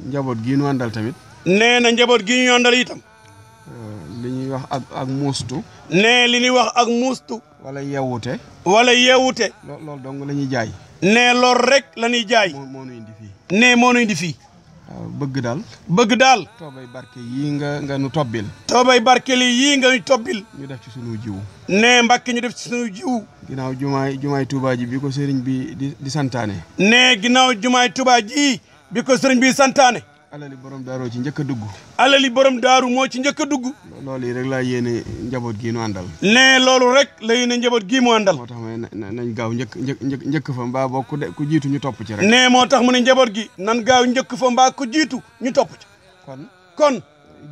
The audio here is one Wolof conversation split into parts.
njaboot gii ñu àndal tamit. nee na njaboot gi ñu àndal itam. li ñuy wax ak muustu. nee li ñuy wax ak muustu. wala yeewute. wala yeewute. loolu dong la ñuy jaay. nee loolu rek la ñuy jaay. moo nu indi fii. nee moo nu indi fii. bëgg daal. bëgg daal. toobay barke yii nga nu tobbil. toobay barke yii nga nu tobbil. ñu def ci sunu jiwu. nee Mbàkke ñu def ci sunu jiwu. ginnaaw jumaay Tuubaa ji bi ko sëriñ bi di santaane. nee ginnaaw jumaay Tuubaa ji bi ko sëriñ bi santaane. alali borom daaroo ci njëkk a dugg. alali borom daaru moo ci njëkk a dugg. loolu yi rek laa yéene njaboot gii nu àndal. nee loolu rek la yéene njaboot gii mu àndal. moo tax ma nañ gaaw njëkk fa mbaa boo ku jiitu ñu topp ci rek. nee moo tax mu ne njaboot gi nan gaaw njëkk fa mbaa ku jiitu ñu topp ci. kon.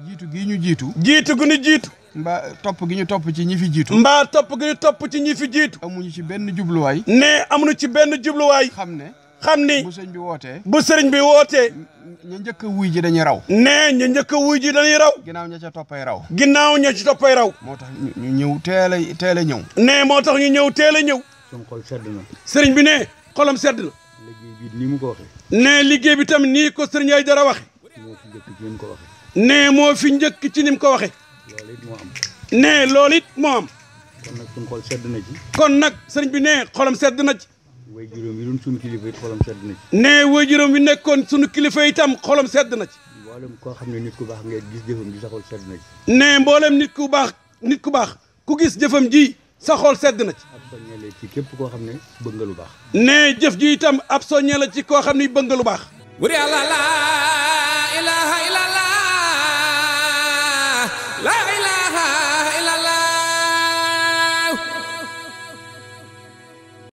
jiitu gi ñu jiitu. jiitu gu ñu jiitu. mbaa topp gi ñu topp ci ñi fi jiitu. mbaa topp gi ñu topp ci ñi fi jiitu. amuñu ci benn jubluwaay. nee amuñu ci benn jubluwaay. xam ni bu sëriñ bi wootee. bu sëriñ bi wootee. ña njëkk a wuy ji dañuy raw. nee ña njëkk a wuy ji dañuy raw. ginnaaw ña ca toppay raw. ginnaaw ña ci toppay raw. moo tax ñu ñëw teel a ñëw. nee moo tax ñu ñëw teel a ñëw. sama xol sedd na. sëriñ bi ne xolam sedd na. liggéey bi ni mu ko waxee. nee liggéey bi tam nii ko sëriñ Aydara waxe. moo fi njëkk ci ni mu ko waxee. nee moo fi njëkk ci ni mu ko waxe. loolu it moo am. nee loolu it moo am. kon nag suñu xol sedd na ci. kon nag sëriñ bi ne xolam sedd na ci. way juróom yi doon sunu kilifa it xolam sedd na ci. nee way juróom bi nekkoon sunu kilifa itam xolam sedd na ci. mboolem koo xam ne nit ku baax ngay gis jëfam ji sa xol sedd na ci. nee mboolem nit ku baax ku gis jëfam ji sa xol sedd na ci. ab soññee la ci képp koo xam ne bëgg nga lu baax. nee jëf ji itam ab soññee la ci koo xam ne bëgg nga lu baax. wuri Allah la